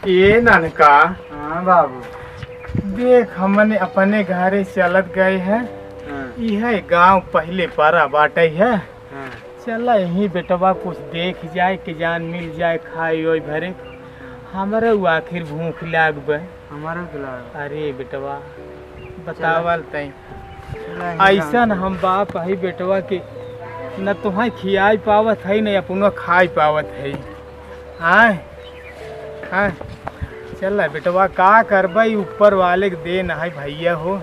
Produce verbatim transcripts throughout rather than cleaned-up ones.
ए ननका। हाँ बाबू। देख, हमने अपने घरे चलत गए हैं। हाँ। इहे गाँव पहिले परा बाटइ है। हाँ। चला यहीं बेटवा कुछ देख जाए कि जान मिल जाए खाए ओए भरे। हमरे उ आखिर भूख लाग बे। हमारा खिलाओ। अरे बेटवा, बतावल तई। चला, यहीं ऐसन काम हम बाप हई बेटवा के न तोहाई खियाई पावत हई, न अपनो खाई पावत हई। आय, आय, चला बेटवा, का करबई, ऊपर वाले के देन है भइया हो।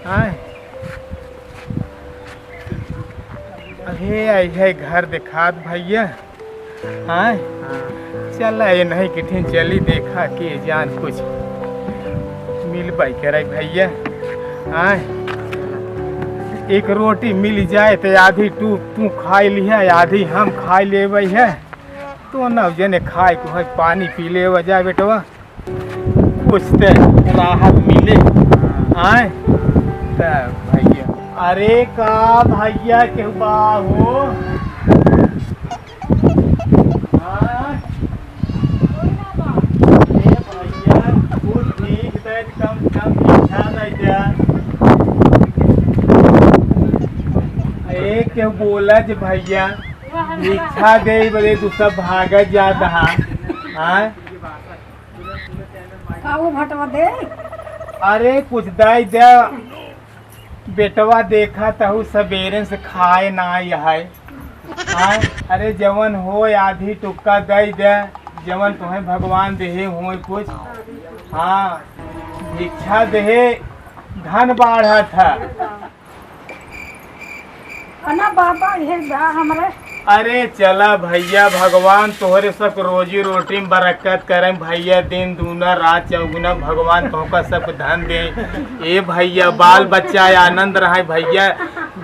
आय, अबे आई है घर देखात भइया। आय, हाँ। चला ये नहीं किठिन चली देखा के जान कुछ मिल पाई करे भइया। आय, एक रोटी मिल जाए तो आधी तू, तू खाई लिहा, आधी हम खाई लेबे है। तो न जने खाए को है, पानी पी ले वजह बेटवा, कुछ ते राहत मिले। आय, त भइया, अरे का भइया केहू बा हो? आय, ए भइया, कुछ भीख दे, कम से कम भिक्षा दे दे। ए केहू बोला जे भइया, भिक्षा दे बदे तू सब भागत जात हा। आय? का वो भटवा दे? अरे कुछ दे दे। बेटवा देखा तहु सबेरे से खाए ना है। आय? अरे जवन हो आधी टुक्का दे दे, जवन तुम्हें भगवान देहे हो कुछ। हाँ, भिक्षा देहे धन बाढ़त है। अना बाबा, ये बा हमरे। अरे चला भइया, भगवान तोहरे सब रोजी रोटी में बरकत करे भइया, दिन दूना रात चौगुना भगवान तोहका सब धन दे। ए भइया, बाल बच्चा आनंद रहे भइया,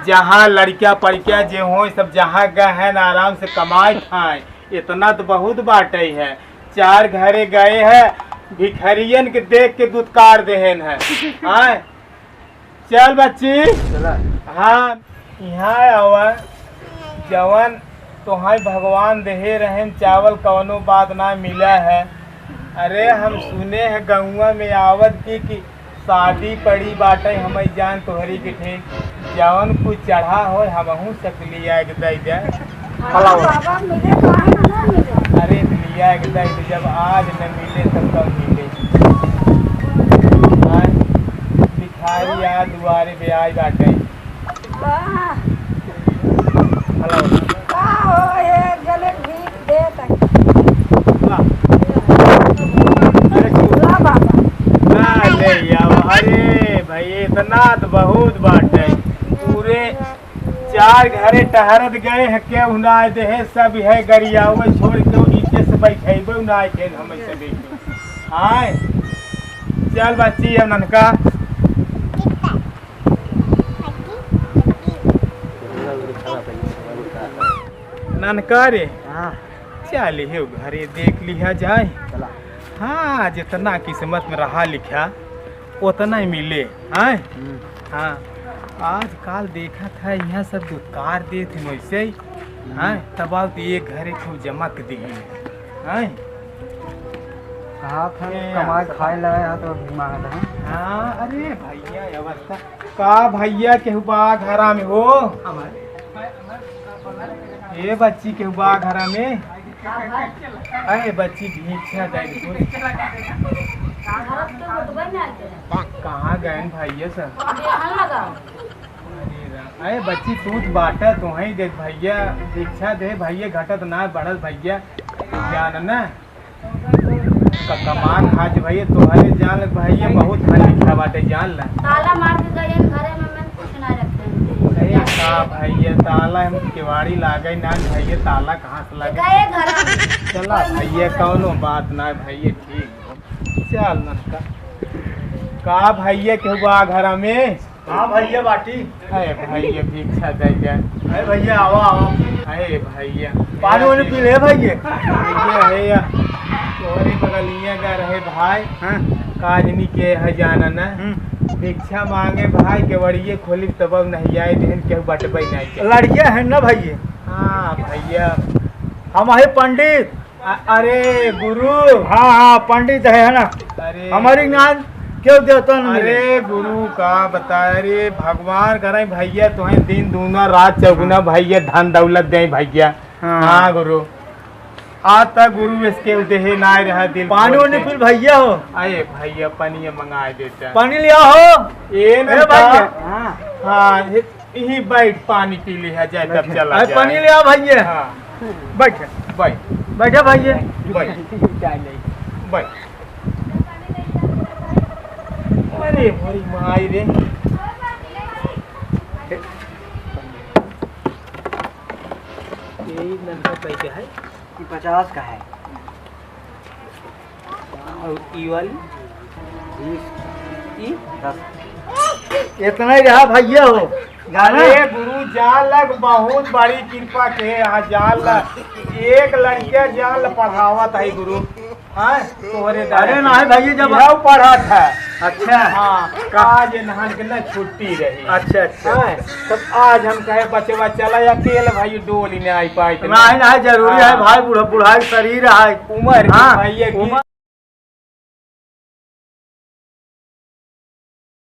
जहाँ लड़किया पड़किया जे हो सब जहाँ गए हैं आराम से कमाए खाए, इतना तो बहुत बाटे है। चार घरे गए हैं, भिखरियन के देख के दुत्कार देहेन है। हाँ? चल बच्ची। चला। हाँ, यहाँ आवा। जवन तोहाई भगवान देहे रहेन चावल, कवनो बात ना मिला है। अरे, हम सुने हैं गौवा में आवत की, कि शादी पड़ी बाटे, हमें जान तोहरी के ठे। जवन कुछ चढ़ा होय, हमहू सब लिया के दे दे। हाँ, बाबा, मिले काहे ना, ना मिले? अरे, लिया के दे दे, जब आज न मिले, तब कब मिले? हाँ, भिखारी आ दुआरे पे आई बाटे। वाह। हेलो। का हो, ये गले भीख देत है। ला। अरे, ला बाबा। ना ले आवा। अरे भाई, इतना तो बहुत बाटे। पूरे चार घरे टहरत गए हैं, केहू ना देहे, सब है गरियावे छोड़ के नीचे से बैठेबे ना के हम सब। आए, चल बच्ची, अब ननका। ननका रे, हाँ। चल हे घरे देख लिहा जाए। चला। हाँ, जितना किस्मत में रहा लिखा, उतना ही मिले। हाँ? हम्म। हाँ। आजकल देखत है, यहाँ सब दुत्कार देत हैं वैसे ही। हम्म। हाँ? तब आओ तो ये घरे खूब जमा के दिही। हाँ? कहा था, ए, कमाए सब खाए लाए, यहाँ तो मांगत है। हाँ, अरे भैया, ये अवस्था। का भैया, केहू बा घरा में हो? ए बच्ची, केहू बा घरा में? अरे बच्ची, भिक्षा दे दे। कहाँ गए भैया सब? अरे बच्ची, तू तो बाटा, तू ही देख भैया, भिक्षा दे भैया, घटत ना बढ़त भैया, जान ना। क-, कमा खा जे भैया, तोहरे जान ले भैया, बहुत धन लिखा बाटे, जान ले। ताला मार के गए हैं घरे में, मैं कुछ ना रखे हैं। अरे का भैया, ताला हम केवाड़ी लागे ना भैया, ताला कहाँ से लागे? गए घर में। चला भैया, कौनो बात ना भैया, ठीक हो। चल ननका। का भैया, केहू बा घर में? हाँ भैया बाटी। अरे भैया भिक्षा दे दे। अरे भैया आवा, आवा। अरे भैया। पानी वानी पी ले भैया। भैया है या तोहरे बगलिया का रहे भाई। हाँ। काजनी के है जाना ना। हम्म। भिक्षा मांगे भाई, केवड़िए खोली तब नहीं आए, देहन केहू बटबे नहीं के। लड़किया है ना भैया? हाँ भैया। हम है पंडित। अ-, अरे गुरु। हाँ, हाँ, पंडित है, है ना? अरे। हमारी नाम क्यों देवता न मिले? अरे गुरु, का बताए, अरे भगवान करे भैया, तुहें दिन दूना रात चौगुना हाँ। भैया, धन दौलत दे भैया। हाँ। हाँ गुरु, आज तक गुरु इसके देहे ना रहा दिल पानी खोल वानी के। कुल भैया हो। अरे भैया, पानी मंगा देता। पानी लिया हो। ए ए ना भैया। हाँ। हाँ, ये यही बैठ, पानी पी लिहा जाए, तब बैठे। चला अरे, जाए। पानी ले आ भैया। हाँ। बैठे। बैठ। बैठे भैया। बैठ। बैठ। अरे, मोरी माई रे। यही नलका पैसे है? ये पचास का है। और ई वाली? बीस। ई? दस। इतना ही रहा भैया हो। जाना? अरे गुरु, जान लग बहुत बड़ी कृपा के, हाँ, जान लग। एक लड़के जान लग पढ़ावत है गुरु। हाँ, तोहरे अरे दादा नहीं भैया, जब यह पढ़त है। अच्छा। हाँ, का? आज इन्हन के ना छुट्टी रही। अच्छा, अच्छा। हाँ, तब आज हम कहे बचवा चला अकेले भाई डोली नहीं आई पाई तो नहीं, नहीं, जरूरी है हाँ। भाई, बूढ़ा, बूढ़ा शरीर है। उम्र के हाँ, भैया की उम्र